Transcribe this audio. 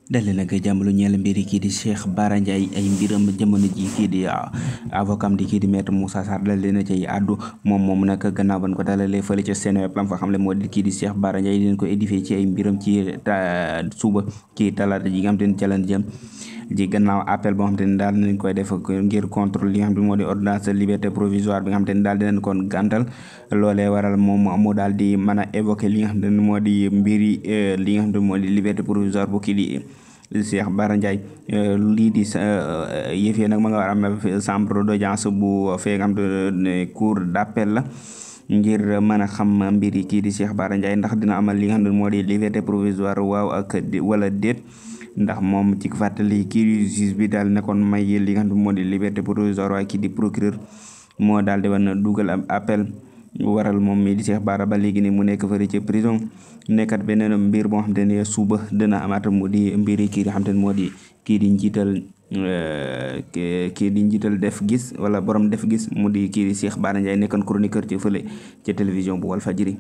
dale nag jàmm lu ñeel mbiri kii di Cheikh Bara Ndiaye ay mbiram jamono ji kii di avocat di kii di maître Moussa Sarr dal leen cay àddu moom nag gannaaw ban ko dalalee fële ca Seneweb lam fa xam le moo di kii di Cheikh Bara Ndiaye leen ko édifié ci ay mbiram ci suba ci talaata ji nga xam te ne ca lan jëm ji gannaaw appel boo xam te ne daal nañ koy def ngir contre li nga xam te moo di ordonnance de liberté provisoire bi nga xam te ne daal dinañ kon gàntal loolee waral moom moo daal di mën a évoquer li nga xam te ne moo di mbiri li nga xam te ne moo di liberté provisoire bu kii di Cheikh Bara Ndiaye lii di yëf yi nag ma nga war a am chambre d'audience bu fee nga xam ne cour d'appel la ngir mën a xam mbiri kii di Cheikh Bara Ndiaye ndax dina amal li nga xam ne moo di liberté provisoire waaw ak wala déet ndax moom ci fàttali kii di juge bi daal nekkoon may li nga xam ne moo di liberté provisoire waaye kii di procureur moo daal di wan dugal am appel waral moom mi di Cheikh Bara ba léegi ni mu nekk fële ci prison nekkat beneen mbir boo xam te ne suba dina amaat mu di mbiri kii di xam te ne moo di kii di njiital def gis wala borom def gis mu di kii di Cheikh Bara Ndiaye nekkoon chroniqueur ci fële ci télévision bu Walfadjri